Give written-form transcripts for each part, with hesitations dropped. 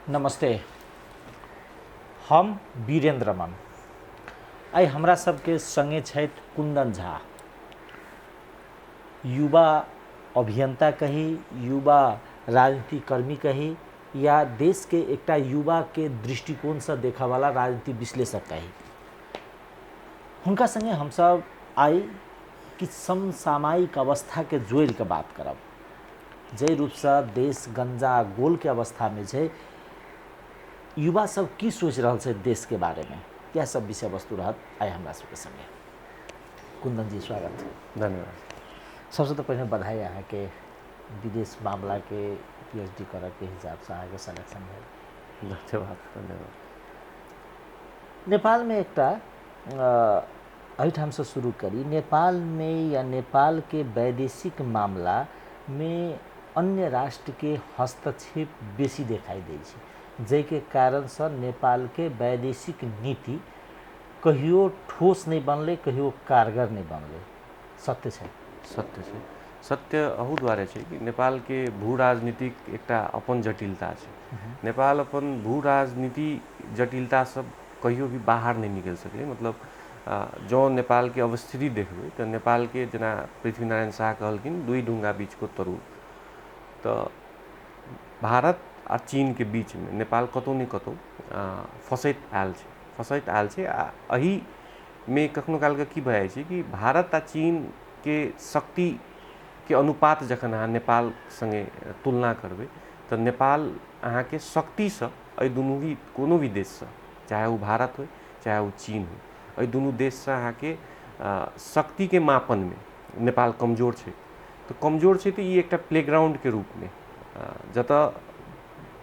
नमस्ते, हम वीरेंद्र रमन। आइ हमरा सबके संगे छथि कुंदन झा, युवा अभियंता कही, युवा राजनीतिकर्मी कही, या देशके एकटा युवाके दृष्टिकोणसँ देखऽवला राजनीति विश्लेषक कही। हुनका संगे हमसब आइ किछु समसामयिक अवस्थाके जोड़िकऽ बात करब। जाहि रूपसँ देश गंजा गोलके अवस्थामे छै, युवा सब की सोचि रहल छै देशके बारेमे, इएह सब विषय वस्तु रहत आइ हमरा सबके संगे। कुंदन जी, स्वागत। धन्यवाद। सबसँ तऽ पहिने बधाई अहाँके, विदेश मामलाके पी एच डी करऽके हिसाबसँ अहाँके सिलेक्शन भेल। धन्यवाद, धन्यवाद। नेपालमे एकटा एहिठामसँ शुरू करी, नेपालमे या नेपालके वैदेशिक मामलामे अन्य राष्ट्रके हस्तक्षेप बेसी देखाइ दै छै, जाहिके कारणसँ नेपालके वैदेशिक नीति कहियो ठोस नहि बनलै, कहियो कारगर नहि बनलै। सत्य छै? सत्य छै। सत्य अहू दुआरे छै कि नेपालके भू राजनीतिक एकटा अपन जटिलता छै। नेपाल अपन भू राजनीति जटिलतासँ कहियो भी बाहर नहि निकलि सकलै। मतलब जँ नेपालके अवस्थिति देखबै तऽ नेपालके जेना पृथ्वीनारायण शाह कहलखिन दुई ढुङ्गा बीचको तरुल, तऽ भारत आ चीनके बीचमे नेपाल कतहु ने कतहु फँसैत आयल छै, फँसैत आयल छै। आ एहिमे कखनो कालके की भऽ जाइ छै कि भारत आ चीनके शक्तिके अनुपात जखन अहाँ नेपाल सङ्गे तुलना करबै तऽ नेपाल अहाँके शक्तिसँ एहि दुनू भी कोनो भी देशसँ, चाहे ओ भारत होइ चाहे ओ चीन होइ, एहि दुनू देशसँ अहाँके शक्तिके मापनमे नेपाल कमजोर छै। तऽ कमजोर छै तऽ ई एकटा प्लेग्राउंडके रूपमे जतऽ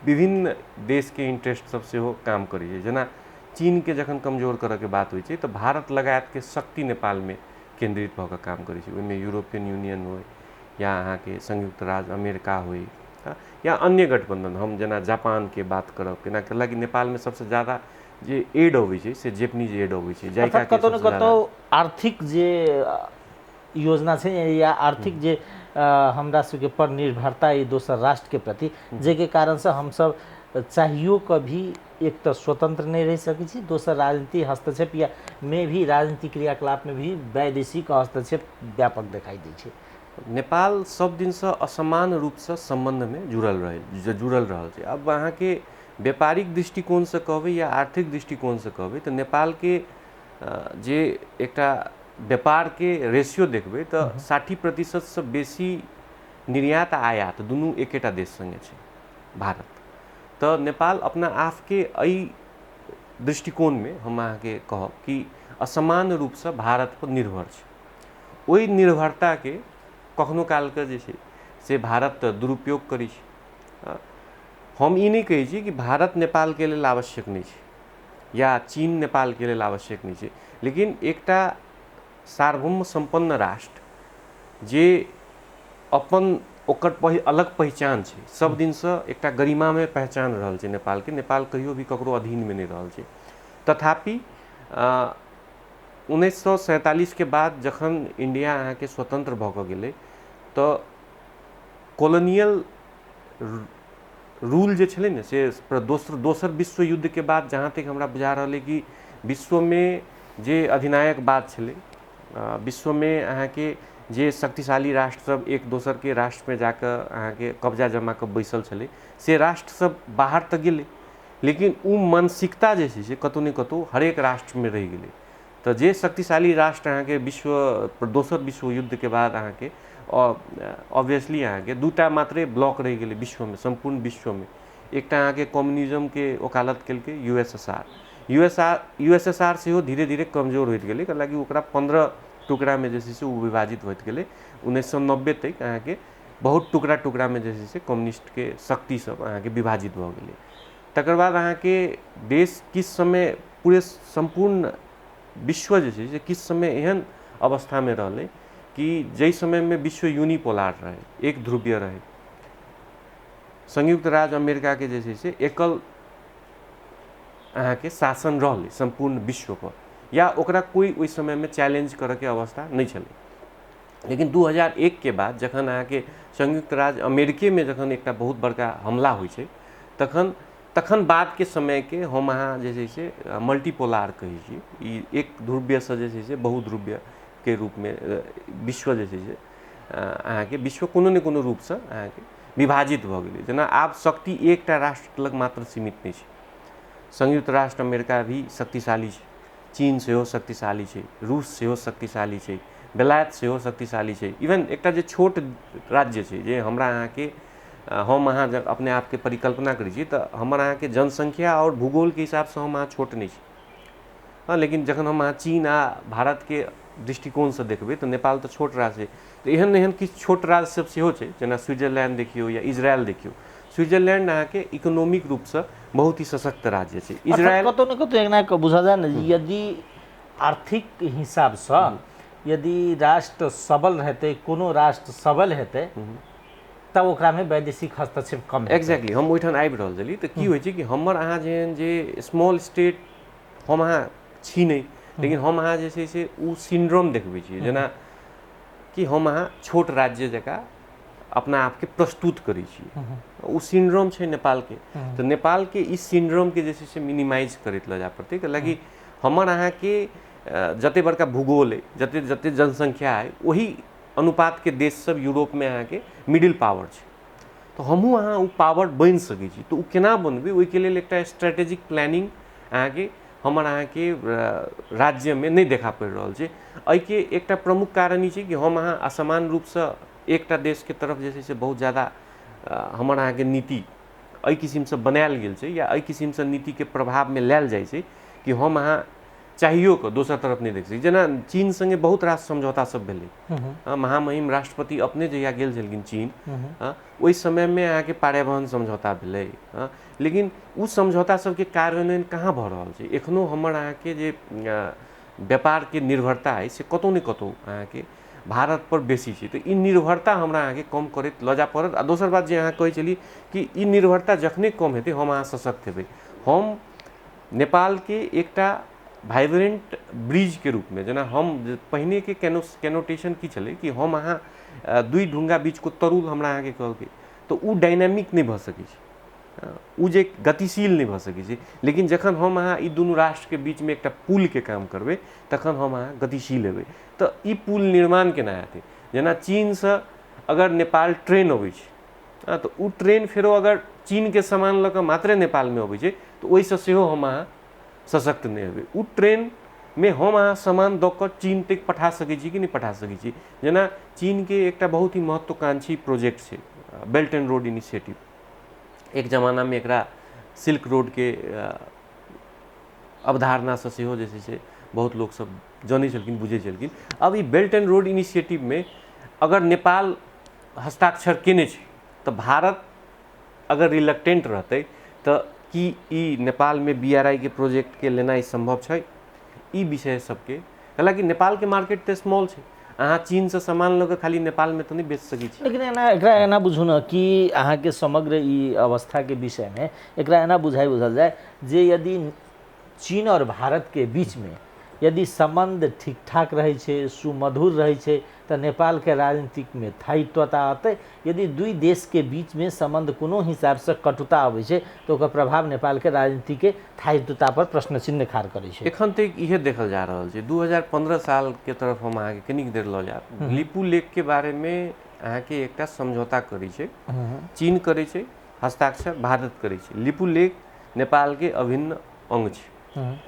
विभिन्न देशके इंट्रेस्ट सब सेहो काम करै छै। जेना चीनके जखन कमजोर करऽके बात होइ छै तऽ भारत लगायतके शक्ति नेपालमे केन्द्रित भऽ कऽ काम करै छै। ओहिमे यूरोपियन यूनियन होइ या अहाँके संयुक्त राज्य अमेरिका होइ या अन्य गठबन्धन, हम जेना जापानके बात करब केना कैलाकि नेपालमे सबसँ ज्यादा जे एड अबै छै से जेपनीज एड अबै छै, अर्थात जाइकाके कतौ ने सबसँ ज्यादा। कतौ आर्थिक जे योजना छै या आर्थिक जे हमरा सबके पर निर्भरता ई दोसर राष्ट्रके प्रति, जाहिके कारणसँ हमसब चाहियो कऽ भी एक तऽ स्वतंत्र नहि रहि सकै छी, दोसर राजनीति हस्तक्षेप या मे भी राजनीतिक क्रियाकलापमे भी वैदेशिक हस्तक्षेप व्यापक देखाइ दै छै। नेपाल सब दिनसँ असमान रूपसँ सम्बन्धमे जुड़ल रहै, जुड़ल रहल छै। आब अहाँके व्यापारिक दृष्टिकोणसँ कहबै या आर्थिक दृष्टिकोणसँ कहबै तऽ नेपालके जे एकटा व्यापारके रेशियो देखबै तऽ 60% बेसी निर्यात आ आयात दुनू एकेटा देश सङ्गे छै, भारत। तऽ नेपाल अपना आपके एहि दृष्टिकोणमे हम अहाँके कहब कि असमान रूपसँ भारतपर निर्भर छै। ओहि निर्भरताके कखनो कालके जे छै से भारत तऽ दुरुपयोग करै छै। हम ई नहि कहै छी कि भारत नेपालके लेल आवश्यक नहि छै या चीन नेपालके लेल आवश्यक नहि छै, लेकिन एकटा सार्वभौम सम्पन्न राष्ट्र जे अपन ओकर अलग पहिचान छै, सब दिनसँ एकटा गरिमामे पहचान रहल छै नेपालके। नेपाल कहियो भी ककरो अधीनमे नहि रहल छै। तथापि 1947के बाद जखन इंडिया अहाँके स्वतंत्र भऽ कऽ गेलै तऽ कोलोनियल रूल जे छलै ने से दोसर विश्व युद्धके बाद जहाँ तक हमरा बुझा रहल अइ कि विश्वमे जे अधिनायकवाद छलै, विश्वमे अहाँके जे शक्तिशाली राष्ट्र सब एक दोसरके राष्ट्रमे जाकऽ अहाँके कब्जा जमा कऽ बैसल छलै से राष्ट्र सब बाहर तऽ गेलै, लेकिन ओ मानसिकता जे छै से कतहु ने कतहु हरेक राष्ट्रमे रहि गेलै। तऽ जे शक्तिशाली राष्ट्र अहाँके विश्व दोसर विश्व युद्धके बाद अहाँके ऑब्वियसली अहाँके दूटा मात्रे ब्लॉक रहि गेलै विश्वमे, सम्पूर्ण विश्वमे। एकटा अहाँके कम्युनिज्मके ओकालत केलकै U S S R, U S S R सेहो धीरे धीरे कमजोर होइत गेलै, कैलाकि ओकरा 15 टुकड़ामे जे छै से ओ विभाजित होइत गेलै। 1990 तक अहाँके बहुत टुकड़ा टुकड़ामे जे छै से कम्युनिस्टके शक्ति सब अहाँके विभाजित भऽ गेलै। तकर बाद अहाँके देश किछु समय पूरे सम्पूर्ण विश्व जे छै से किछु समय एहन अवस्थामे रहलै कि जाहि समयमे विश्व यूनिपोलार रहै, एक ध्रुवीय रहै, संयुक्त राज्य अमेरिकाके जे छै से एकल अहाँके शासन रहलै सम्पूर्ण विश्वपर, या ओकरा कोइ ओहि समयमे चैलेंज करऽके अवस्था नहि छलै। लेकिन 2001 के बाद जखन अहाँके संयुक्त राज्य अमेरिकेमे जखन एकटा बहुत बड़का हमला होइ छै तखन तखन बादके समयके हम अहाँ जे छै से मल्टीपोलार कहै छी। ई एक ध्रुव्यसँ जे छै से बहुध्रुव्यके रूपमे विश्व जे छै से अहाँके विश्व कोनो ने कोनो रूपसँ अहाँके विभाजित भऽ गेलै। जेना आब शक्ति एकटा राष्ट्र लग मात्र सीमित नहि छै। संयुक्त राष्ट्र अमेरिका भी शक्तिशाली छै, चीन सेहो शक्तिशाली छै, रूस सेहो शक्तिशाली छै, बेलायत सेहो शक्तिशाली छै। इवन एकटा जे छोट राज्य छै जे हमरा अहाँके हम अहाँ जब अपने आपके परिकल्पना करै छी तऽ हमर अहाँके जनसंख्या आओर भूगोलके हिसाबसँ हम अहाँ छोट नहि छी। हँ, लेकिन जखन हम अहाँ चीन आ भारतके दृष्टिकोणसँ देखबै तऽ नेपाल तऽ छोट राज्य छै। तऽ एहन एहन किछु छोट राज्य सब सेहो छै, जेना स्विट्जरलैंड देखियौ या इजरायल देखियौ। स्विट्जरलैंड अहाँके इकोनॉमिक रूपसँ बहुत ही सशक्त राज्य छै। इजरायल कतौ ने कतौ एना कऽ बुझल जाय ने, यदि आर्थिक हिसाबसँ यदि राष्ट्र सबल रहतै, कोनो राष्ट्र सबल हेतै, तब ओकरामे वैदेशिक हस्तक्षेप कम। एक्जैक्टली, हम ओहिठाम आबि रहल छली। तऽ की होइ छै कि हमर अहाँ जेहन जे स्मॉल स्टेट हम अहाँ छी नहि, लेकिन हम अहाँ जे छै से ओ सिंड्रोम देखबै छियै, जेना कि हम अहाँ छोट राज्य जकाँ अपना आपके प्रस्तुत करै छियै। ओ सिंड्रोम छै नेपालके। तऽ नेपालके ई सिंड्रोमके जे छै से मिनिमाइज करैत लऽ जाय पड़तै, कैलाकि हमर अहाँके जते बड़का भूगोल अइ, जते जते जनसंख्या अइ, ओहि अनुपातके देश सब यूरोपमे अहाँके मिडिल पावर छै। तऽ हमहूँ अहाँ ओ पावर बनि सकै छी। तऽ ओ केना बनबै, ओहिके लेल एकटा स्ट्रेटेजिक प्लानिंग अहाँके हमर अहाँके राज्यमे नहि देखा पड़ि रहल छै। एहिके एकटा प्रमुख कारण ई छै कि हम अहाँ असमान रूपसँ एकटा देशके तरफ जे छै से बहुत ज्यादा हमर अहाँके नीति एहि किसिमसँ बनायल गेल छै, या एहि किसिमसँ नीतिके प्रभावमे लायल जाइ छै कि हम अहाँ चाहियो कऽ दोसर तरफ नहि देख सकै। जेना चीन सङ्गे बहुत रास समझौता सब भेलै। महामहिम राष्ट्रपति अपने जहिया गेल छलखिन चीन, ओहि समयमे अहाँके पर्यावरण समझौता भेलै। लेकिन ओ समझौता सबके कार्यान्वयन कहाँ भऽ रहल छै? एखनो हमर अहाँके जे व्यापारके निर्भरता अइ से कतहु ने कतहु अहाँके भारत पर बेसी छै। तऽ ई निर्भरता हमरा अहाँके कम करैत लऽ जाय पड़त। आ दोसर बात जे अहाँ कहै छलियै कि ई निर्भरता जखने कम हेतै हम अहाँ सशक्त हेबै। हम नेपालके एकटा वाइब्रेंट ब्रिजके रूपमे, जेना हम पहिनेके कैनोटेशन की छलै कि हम अहाँ दुइ ढुङ्गा बीचको तरुल हमरा अहाँके कहलकै, तऽ ओ डायनामिक नहि भऽ सकै छै, ओ जे गतिशील नहि भऽ सकै छै। लेकिन जखन हम अहाँ ई दुनू राष्ट्रके बीचमे एकटा पुलके काम करबै तखन हम अहाँ गतिशील हेबै। तऽ ई पुल निर्माण केना हेतै? जेना चीनसँ अगर नेपाल ट्रेन अबै छै तऽ ओ ट्रेन फेरो अगर चीनके सामान लऽ कऽ मात्रे नेपालमे अबै छै तऽ ओहिसँ सेहो हम अहाँ सशक्त नहि हेबै। ओ ट्रेनमे हम अहाँ सामान दऽ कऽ चीन तक पठा सकै छी कि नहि पठा सकै छी? जेना चीनके एकटा बहुत ही महत्वाकांक्षी प्रोजेक्ट छै बेल्ट एंड रोड इनिशिएटिव। एक जमानामे एकरा सिल्क रोडके अवधारणासँ सेहो जे छै से बहुत लोकसब जनै छलखिन, बुझै छलखिन। अब ई बेल्ट एंड रोड इनिशिएटिवमे अगर नेपाल हस्ताक्षर केने छै तऽ भारत अगर रिलक्टेंट रहतै तऽ की ई नेपालमे BRI के प्रोजेक्टके लेनाइ सम्भव छै? ई विषय सबके, हालाँकि नेपालके मार्केट तऽ स्मॉल छै, अहाँ चीनसँ सामान लऽ कऽ खाली नेपालमे तऽ नहि बेच सकै छी। लेकिन एना एकरा एना बुझू ने कि अहाँके समग्र ई अवस्थाके विषयमे एकरा एना बुझल जाय जे यदि चीन आओर भारतके बीचमे यदि सम्बन्ध ठीक ठाक रहै छै, सुमधुर रहै छै, तऽ नेपालके राजनीतिकमे स्थायित्वता अतै। यदि दुई देशके बीचमे सम्बन्ध कोनो हिसाबसँ कटुता अबै छै तऽ ओकर प्रभाव नेपालके राजनीतिके स्थायित्वता पर प्रश्न चिन्ह खाड़ करै छै। एखन तक इहे देखल जा रहल छै। 2015 सालके तरफ हम अहाँके कनिक देर लऽ जायब। लिपू लेकके बारेमे अहाँके एकटा समझौता करै छै चीन, करै छै हस्ताक्षर, भारत करै छै। लिपू लेक नेपालके अभिन्न अङ्ग छै,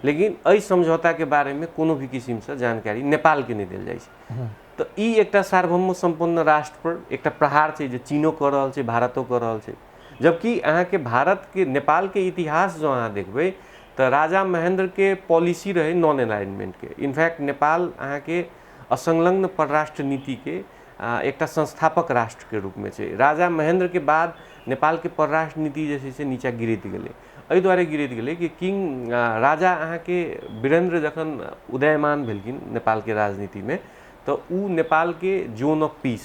लेकिन एहि समझौताके बारेमे कोनो भी किसिमसँ जानकारी नेपालके नहि देल जाइ छै। तऽ ई एकटा सार्वभौम सम्पन्न राष्ट्र पर एकटा प्रहार छै जे चीनो कऽ रहल छै, भारतो कऽ रहल छै। जबकि अहाँके भारतके नेपालके इतिहास जँ अहाँ देखबै तऽ राजा महेन्द्रके पॉलिसी रहै नॉन अलाइनमेंटके। इनफैक्ट नेपाल अहाँके असंलग्न परराष्ट्र नीतिके एकटा संस्थापक राष्ट्रके रूपमे छै। राजा महेन्द्रके बाद नेपालके परराष्ट्र नीति जे छै से नीचा गिरैत गेलै। एहि दुआरे गिरैत गेलै कि किंग राजा अहाँके वीरेन्द्र जखन उदयमान भेलखिन नेपालके राजनीतिमे तऽ ओ नेपालके जोन ऑफ पीस,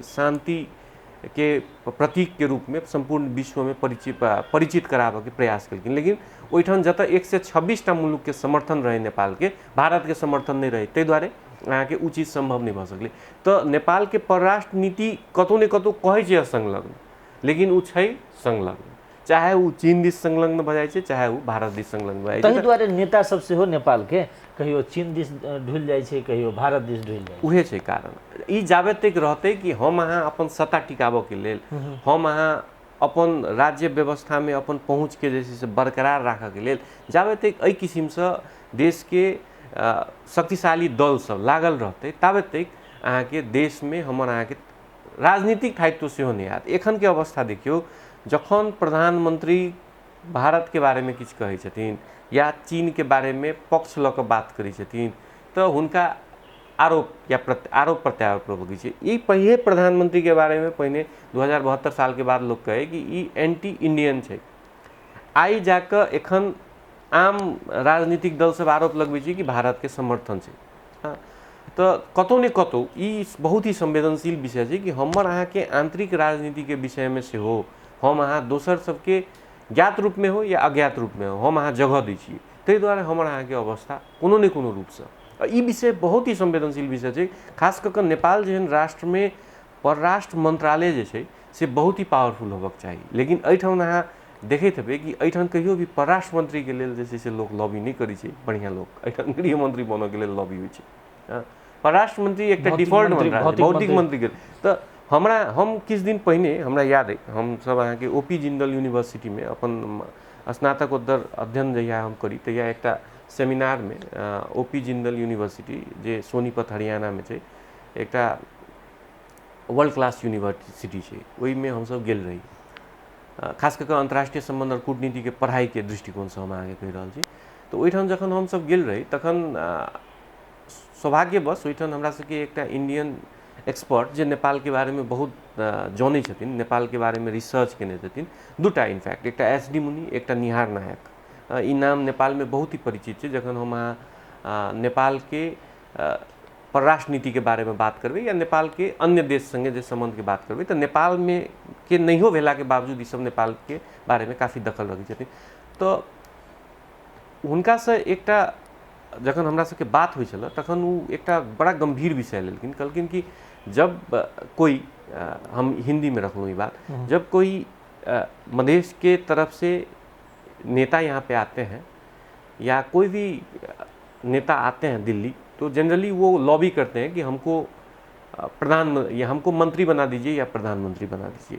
शान्तिके प्रतीकके रूपमे सम्पूर्ण विश्वमे परिचित कराबऽके प्रयास केलखिन। लेकिन ओहिठाम जतऽ 126टा मुलुकके समर्थन रहै नेपालके, भारतके समर्थन नहि रहै, ताहि दुआरे अहाँके ओ चीज सम्भव नहि भऽ सकलै। तऽ नेपालके परराष्ट्र नीति कतहु ने कतहु कहै छै असंलग्न, लेकिन ओ छै संलग्न। चाहे ओ चीन दिस संलग्न भऽ जाइ छै, चाहे ओ भारत दिस संलग्न भऽ जाइ छै। ताहि दुआरे नेता सब सेहो नेपालके कहियो चीन दिस ढुलि जाइ छै, कहियो भारत दिस ढुलि जाइ छै। उहे छै कारण। ई जाबे तक रहतै कि हम अहाँ अपन सत्ता टिकाबऽके लेल, हम अहाँ अपन राज्य व्यवस्थामे अपन पहुँचके जे छै से बरकरार राखऽके लेल, जाबे तक एहि किसिमसँ देशके शक्तिशाली दल सब लागल रहतै, ताबे तक अहाँके देशमे हमर अहाँके राजनीतिक स्थायित्व सेहो नहि आयत। एखनके अवस्था देखियौ, जखन प्रधानमंत्री भारतके बारेमे किछु कहै छथिन या चीनके बारेमे पक्ष लऽ कऽ बात करै छथिन तऽ हुनका आरोप या आरोप प्रत्यारोप लगै छै। ई पहिले प्रधानमंत्रीके बारेमे पहिने 2072 सालके बाद लोक कहै कि ई एंटी इंडियन छै। आइ जाकऽ एखन आम राजनीतिक दल सब आरोप लगबै छै कि भारतके समर्थन छै। हँ, तऽ कतहु ने कतहु ई बहुत ही संवेदनशील विषय छै कि हमर अहाँके आंतरिक राजनीतिके विषयमे सेहो हम अहाँ दोसर सबके ज्ञात रूपमे हो या अज्ञात रूपमे हो हम अहाँ जगह दै छियै, ताहि दुआरे हमर अहाँके अवस्था कोनो ने कोनो रूपसँ ई विषय बहुत ही संवेदनशील विषय छै। खास कऽ कऽ नेपाल जेहन राष्ट्रमे परराष्ट्र मंत्रालय जे छै से बहुत ही पावरफुल होबक चाही, लेकिन एहिठाम अहाँ देखैत हेबै कि एहिठाम कहियो भी परराष्ट्र मंत्रीके लेल जे छै से लोक लॉबी नहि करै छै। बढ़िआँ लोक एहिठाम गृह मंत्री बनऽके लेल लॉबी होइ छै। परराष्ट्र मंत्री एकटा डिफॉल्ट मंत्रालय, भौतिक मंत्रीके। तऽ हम किछु दिन पहिने हमरा याद अइ, हमसब अहाँके ओ पी जिंदल यूनिवर्सिटीमे अपन स्नातकोत्तर अध्ययन जहिया हम करी तहिया एकटा सेमिनारमे ओ पी जिंदल यूनिवर्सिटी जे सोनीपत हरियाणामे छै, एकटा वर्ल्ड क्लास यूनिवर्सिटी छै, ओहिमे हमसब गेल रही। खास कऽ कऽ अन्तर्राष्ट्रीय सम्बन्ध आओर कूटनीतिके पढ़ाइके दृष्टिकोणसँ हम अहाँके कहि रहल छी। तऽ ओहिठाम जखन हमसब गेल रही तखन सौभाग्यवश ओहिठाम हमरा सबके एकटा इंडियन एक्सपर्ट जे नेपालके बारेमे बहुत जनै छथिन, नेपालके बारेमे रिसर्च केने छथिन, दूटा इनफैक्ट, एकटा एस डी मुनि, एकटा निहार नायक, ई नाम नेपालमे बहुत ही परिचित छै। जखन हम अहाँ नेपालके परराष्ट्र नीतिके बारेमे बात करबै या नेपालके अन्य देश सङ्गे जे सम्बन्धके बात करबै तऽ नेपालमे के नहियो भेलाके बावजूद ई सब नेपालके बारेमे काफी दखल रखै छथिन। तऽ हुनकासँ एकटा जखन हमरा सबके बात होइ छलै तखन ओ एकटा बड़ा गम्भीर विषय लेलखिन। कहलखिन कि जब कोई, हम हिन्दीमे रखलहुँ ई बात, जब कोई मधेश के तरफ से नेता यहाँ पे आते हैं या कोई भी नेता आते हैं दिल्ली, तो जनरली वो लॉबी करते हैं कि हमको प्रधान या हमको मंत्री बना दीजिए या प्रधानमंत्री बना दीजिए।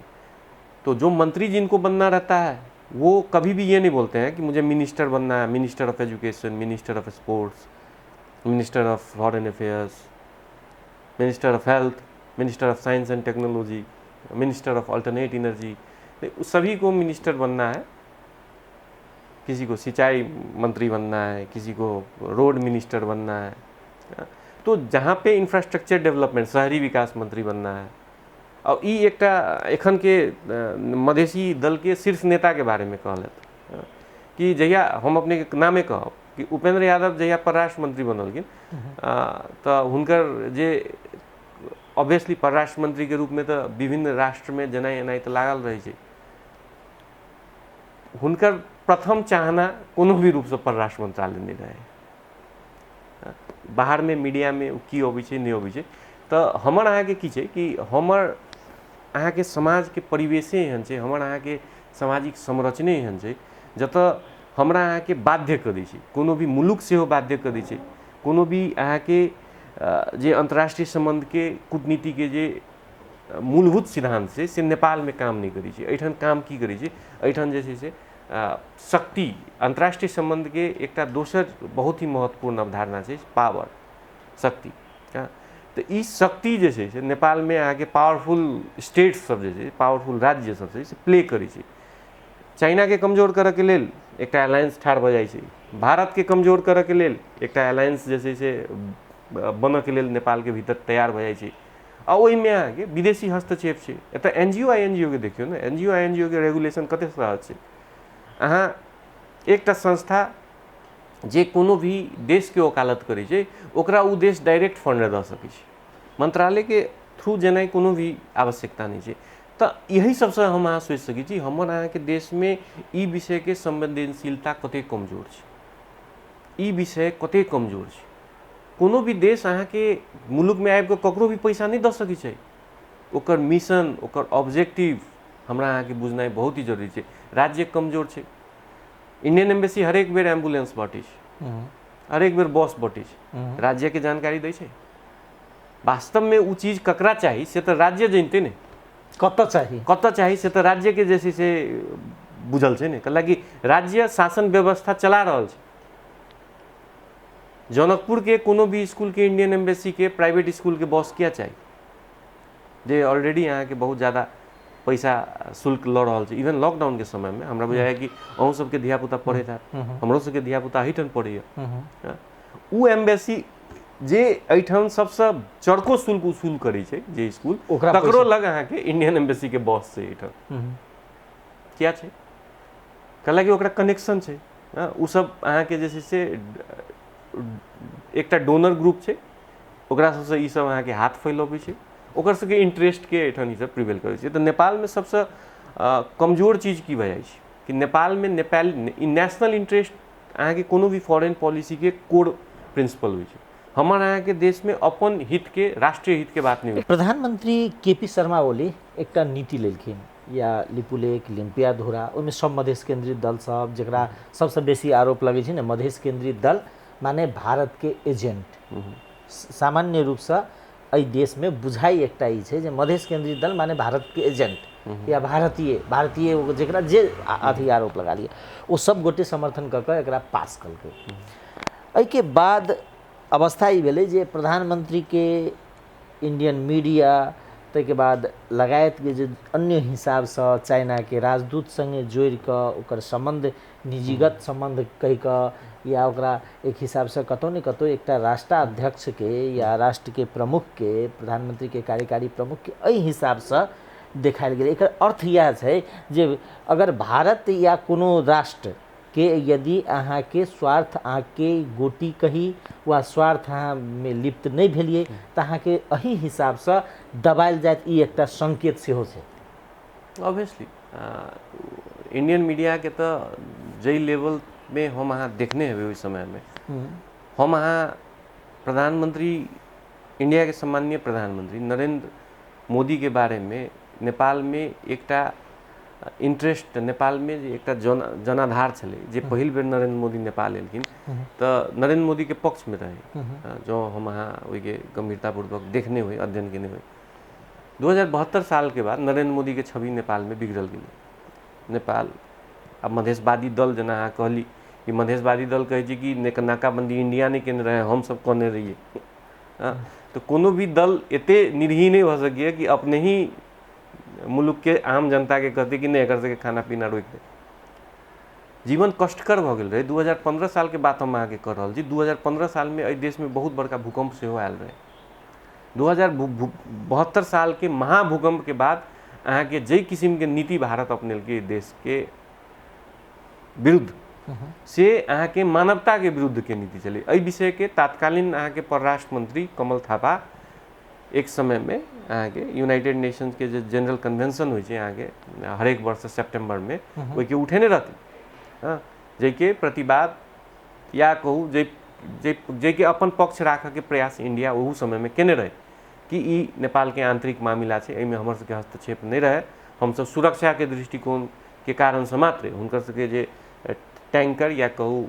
तो जो मंत्री जिनको बनना रहता है वो कभी भी ये नहीं बोलते हैं कि मुझे मिनिस्टर बनना है, minister of education, minister of sports, minister of foreign affairs, minister of health, minister of science and technology, minister of alternate energy. सभी को मिनिस्टर बनना है। किसी को सिंचाई मंत्री बनना है, किसी को रोड मिनिस्टर बनना है, तो जहाँ पे इंफ्रास्ट्रक्चर डेवलपमेंट, शहरी विकास मंत्री बनना है। और ई एकटा एखन के मधेसी दल के शीर्ष नेता के बारे में कहलथि कि जहिया हम अपने के नामे कहब कि उपेंद्र यादव जहिया परराष्ट्र मंत्री बनलखिन तऽ हुनकर जे ऑब्वियसली परराष्ट्र मंत्री के रूप में तऽ विभिन्न राष्ट्र में जेनाइ एनाइ तऽ लागल रहै छै, हुनकर प्रथम चाहना कोनो भी रूपसँ परराष्ट्र मंत्रालय नहि रहै। बाहरमे मीडियामे की अबै छै नहि अबै छै, तऽ हमर अहाँके की छै कि हमर अहाँके समाजके परिवेशे एहन छै, हमर अहाँके सामाजिक संरचने एहन छै जतऽ हमरा अहाँके बाध्य कऽ दै छै, कोनो भी मुलुक सेहो बाध्य कऽ दै छै, कोनो भी अहाँके जे अन्तर्राष्ट्रीय सम्बन्धके कूटनीतिके जे मूलभूत सिद्धान्त छै से नेपालमे काम नहि करै छै। एहिठाम काम की करै छै, एहिठाम जे छै से शक्ति, अन्तर्राष्ट्रीय सम्बन्धके एकटा दोसर बहुत ही महत्वपूर्ण अवधारणा छै पावर, शक्ति। तऽ ई शक्ति जे छै से नेपालमे अहाँके पावरफुल स्टेट सब जे छै, पावरफुल राज्य सब छै से प्ले करै छै। चाइनाके कमजोर करऽके लेल एकटा अलायंस ठाढ़ भऽ जाइ छै, भारतके कमजोर करऽके लेल एकटा अलायंस जे छै से बनऽके लेल नेपालके भीतर तैयार भऽ जाइ छै। आ ओहिमे अहाँके विदेशी हस्तक्षेप छै। एतऽ N G O I N G O के देखियौ ने, N G O I N G O के रेगुलेशन कतेक सहज छै। अहाँ एकटा संस्था जे कोनो भी देशके वकालत करै छै ओकरा ओ देश डायरेक्ट फंड दऽ सकै छै, मंत्रालयके थ्रू जेनाइ कोनो भी आवश्यकता नहि छै। तऽ यही सबसँ हम अहाँ सोचि सकै छी हमर अहाँके देशमे ई विषयके संवेदनशीलता कतेक कमजोर छै, ई विषय कतेक कमजोर छै। कोनो भी देश अहाँके मुलुकमे आबि कऽ ककरो भी पैसा नहि दऽ सकै छै, ओकर मिशन, ओकर ऑब्जेक्टिव हमरा अहाँके बुझनाइ बहुत ही जरूरी छै। राज्य कमजोर छै, इंडियन एम्बेसी हरेक बेर एम्बुलेंस बाँटै छै, हरेक बेर बस बाँटै छै, राज्यके जानकारी दै छै। वास्तवमे ओ चीज ककरा चाही से तऽ राज्य जनितै ने, कतऽ चाही, कतऽ चाही से तऽ राज्यके जे छै से बुझल छै ने, कैलाकि राज्य शासन व्यवस्था चला रहल छै। जनकपुरके कोनो भी स्कूलके इंडियन एम्बेसीके प्राइवेट स्कूलके बस किया चाही, जे ऑलरेडी अहाँके बहुत ज्यादा पैसा शुल्क लऽ रहल छै। इवन लॉकडाउनके समयमे हमरा बुझाइए कि अहूँ सबके धियापुता पढ़ैत हैत, हमरो सबके धियापुता एहिठाम पढ़ैए। ओ एम्बेसी जे एहिठाम सबसँ चरको शुल्क वसूल करै छै जे स्कूल, ओकरा तकरो लग अहाँके इंडियन एम्बेसीके बस छै एहिठाम। किया छै? कैलाकि ओकरा कनेक्शन छै। ओ सब अहाँके जे छै से एकटा डोनर ग्रुप छै, ओकरा सबसँ ई सब अहाँके हाथ फैलबै छै, ओकर सबके इंटरेस्टके एहिठाम ई सब प्रिवेल करै छै। तऽ नेपालमे सबसँ कमजोर चीज की भऽ जाइ छै कि नेपालमे नेपाल नेशनल इंटरेस्ट अहाँके कोनो भी फॉरेन पॉलिसीके कोर प्रिंसिपल होइ छै। हमर अहाँके देशमे अपन हितके, राष्ट्रीय हितके बात नहि होइ। प्रधानमंत्री के पी शर्मा ओली एकटा नीति लेलखिन या लिपुलेख लिम्पियाधुरा, ओहिमे सब मधेश केंद्रित दल सब, जकरा सबसँ बेसी आरोप लगै छै ने मधेश केंद्रित दल माने भारतके एजेंट। सामान्य रूपसँ एहि देशमे बुझाइ एकटा ई छै जे मधेश केंद्रित दल माने भारतके एजेंट या भारतीय भारतीय जकरा जे अथी आरोप लगा लिअ, ओ सब गोटे समर्थन कऽ कऽ एकरा पास केलकै। एहिके बाद अवस्था ई भेलै जे प्रधानमंत्रीके इंडियन मीडिया, ताहिके बाद लगायतके जे अन्य हिसाबसँ चाइनाके राजदूत सङ्गे जोड़िकऽ ओकर सम्बन्ध, निजीगत सम्बन्ध कहिकऽ या ओकरा एक हिसाबसँ कतहु ने कतहु एकटा राष्ट्राध्यक्षके या राष्ट्रके प्रमुखके, प्रधानमंत्रीके कार्यकारी प्रमुखके एहि हिसाबसँ देखायल गेलै। एकर अर्थ इएह छै जे अगर भारत या कोनो राष्ट्र के यदि अहाँके स्वार्थ अहाँके गोटी कही वा स्वार्थ अहाँमे लिप्त नहि भेलियै तऽ अहाँके एहि हिसाबसँ दबायल जायत, ई एकटा संकेत सेहो छै। ऑब्वियसली इंडियन मीडियाके तऽ जाहि लेवलमे हम अहाँ देखने हेबै ओहि समयमे, हम अहाँ प्रधानमंत्री, इंडियाके सम्माननीय प्रधानमंत्री नरेंद्र मोदीके बारेमे नेपालमे एकटा इंटरेस्ट, नेपालमे जे एकटा जनाधार छलै जे पहिल बेर नरेंद्र मोदी नेपाल एलखिन तऽ नरेंद्र मोदीके पक्षमे रहै। जँ हम अहाँ ओहिके गंभीरतापूर्वक देखने होइ, अध्ययन केने होइ, 2072 सालके बाद नरेंद्र मोदीके छवि नेपालमे बिगड़ल गेलै। नेपाल आब मधेशवादी दल, जेना अहाँ कहली कि मधेशवादी दल कहै छै कि नाकाबंदी इंडिया नहि केने रहै, हमसब कहने रहियै। तऽ कोनो भी दल एते निरीह नहि भऽ सकैए कि अपने ही मुलुकके आम जनताके कहतै कि नहि एकर सबके खाना पीना रोकि दे। जीवन कष्टकर भऽ गेल रहै। 2015 सालके बात हम अहाँके कऽ रहल छी। 2015 सालमे एहि देशमे बहुत बड़का भूकम्प सेहो आयल रहै। 2072 सालके महाभूकम्पके बाद अहाँके जाहि किसिमके नीति भारत अपनेलकै देशके विरुद्ध, से अहाँके मानवताके विरुद्धके नीति छलै। एहि विषयके तात्कालीन अहाँके परराष्ट्र मंत्री कमल थापा एक समयमे अहाँके यूनाइटेड नेशंसके जे जनरल कन्वेंशन होइ छै अहाँके हरेक वर्ष सेप्टेम्बरमे, ओहिके उठेने रहथिन। हँ, जाहिके प्रतिवाद या कहू जाहिके अपन पक्ष राखऽके प्रयास इंडिया ओहू समयमे केने रहै कि ई नेपालके आंतरिक मामिला छै, एहिमे हमर सबके हस्तक्षेप नहि रहै, हमसब सुरक्षाके दृष्टिकोणके कारणसँ मात्र हुनकर सबके जे टैंकर या कहू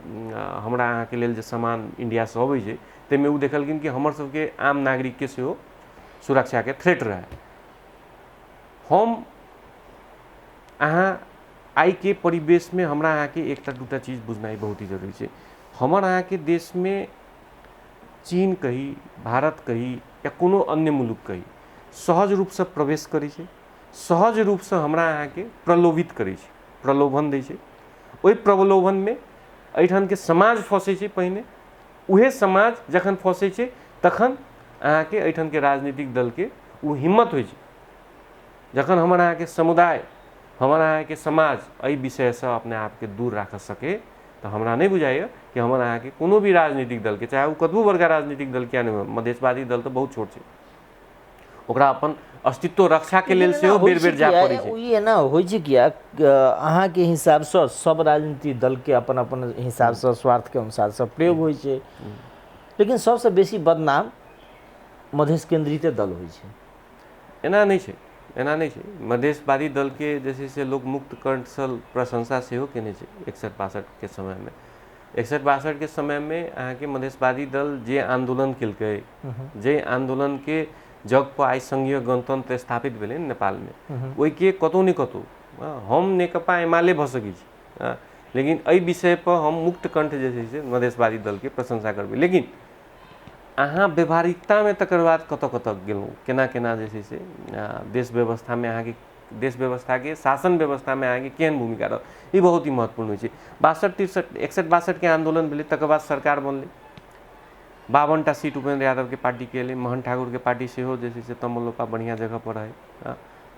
हमरा अहाँके लेल जे सामान इंडियासँ अबै छै ताहिमे ओ देखलखिन कि हमर सबके आम नागरिकके सेहो सुरक्षाके थ्रेट रहै। हम अहाँ आइके परिवेशमे हमरा अहाँके एकटा दूटा चीज बुझनाइ बहुत ही जरूरी छै। हमर अहाँके देशमे चीन कही, भारत कही या कोनो अन्य मुलुक कही, सहज रूपसँ प्रवेश करै छै, सहज रूपसँ हमरा अहाँके प्रलोभित करै छै, प्रलोभन दै छै। ओहि प्रलोभनमे एहिठामके समाज फँसै छै पहिने, उहे समाज जखन फँसै छै तखन अहाँके एहिठामके राजनीतिक दलके ओ हिम्मत होइ छै। जखन हमर अहाँके समुदाय, हमर अहाँके समाज एहि विषयसँ अपने आपके दूर राख सके तऽ हमरा नहि बुझाइए कि हमर अहाँके कोनो भी राजनीतिक दलके, चाहे ओ कतबो बड़का राजनीतिक दल किया नहि हुए, मधेशवादी दल तऽ बहुत छोट छै, ओकरा अपन अस्तित्व रक्षाके लेल सेहो बेर बेर जाय पड़ै छै। ई एना होइ छै किया अहाँके हिसाबसँ सब राजनीतिक दलके अपन अपन हिसाबसँ स्वार्थके अनुसारसँ प्रयोग होइ छै, लेकिन सबसँ बेसी बदनाम मधेश केंद्रिते दल होइ छै। एना नहि छै। एना नहि छै। मधेशवादी दलके जे छै से लोक मुक्त कंठसँ प्रशंसा सेहो केने छै 61-62 के समयमे। 61-62 के समयमे अहाँके मधेशवादी दल जे आंदोलन केलकै, जे आंदोलनके जग पर आइ संघीय गणतंत्र स्थापित भेलै नेपालमे, ओहिके कतहु ने कतहु हम नेकपा एमाले भऽ सकै छी, लेकिन एहि विषय पर हम मुक्त कंठ जे छै से मधेशवादी दलके प्रशंसा करबै। लेकिन अहाँ व्यवहारिकतामे तकर बाद कतऽ कतऽ गेलहुँ, केना केना जे छै से देश व्यवस्थामे अहाँके देश व्यवस्थाके शासन व्यवस्थामे अहाँके केहन भूमिका रहल, ई बहुत ही महत्वपूर्ण होइ छै। 62 63 61 62 के आन्दोलन भेलै, तकर बाद सरकार बनलै, 52टा सीट उपेंद्र यादवके पार्टीके एलै, मोहन ठाकुरके पार्टी सेहो जे छै से तमलोपा बढ़िआँ जगह पर रहै।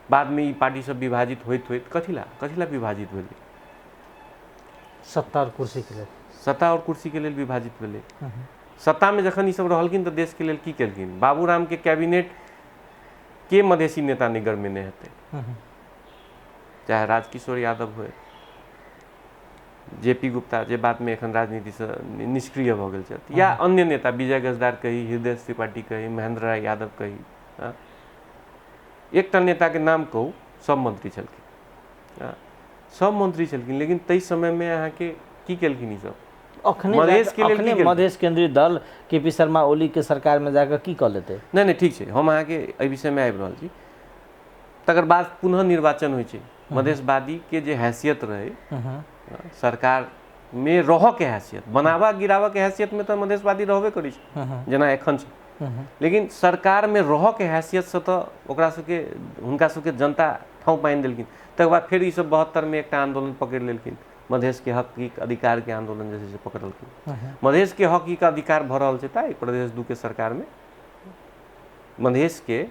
बादमे ई पार्टी सब विभाजित होइत होइत कथिला कथिला विभाजित भेलै? सत्ता और कुर्सी के लेल। सत्ता और कुर्सी के लेल विभाजित भेलै। सत्तामे जखन ई सब रहलखिन तऽ देशके लेल की केलखिन? बाबूरामके कैबिनेट के मधेशी नेता नहि गरमेने हेतै, चाहे राजकिशोर यादव होय, जे पी गुप्ता जे बादमे एखन राजनीतिसँ निष्क्रिय भऽ गेल छथि, या अन्य नेता विजय गजदार कही, हृदय त्रिपाठी कही, महेंद्र राय यादव कही, एकटा नेताके नाम कहू सब मंत्री छलखिन, सब मंत्री छलखिन। लेकिन ताहि समयमे अहाँके की केलखिन ई सब? अखने मधेश केंद्रीय दल के पी शर्मा ओली के सरकार में जाकर की कऽ लेतै? नहि नहि ठीक छै, हम अहाँके एहि विषयमे आबि रहल छी। तकर बाद पुनः निर्वाचन होइ छै। मधेशवादी के जे हैसियत रहै सरकार में रहऽ के हैसियत, बनावा गिरावा के हैसियत में तऽ मधेशवादी रहबे करै छै जेना एखन छै, लेकिन सरकार में रहऽ के हैसियत से तऽ ओकरा सबके हुनका सबके जनता ठाँव पानि देलखिन। तकर बाद फेर ई सब 72 में एकटा आंदोलन पकड़ि लेलखिन, मधेश के हक के अधिकार के आंदोलन जे छै से पकड़लखिन। मधेश के हक के अधिकार भऽ रहल छै तऽ प्रदेश 2 के सरकार में मधेश के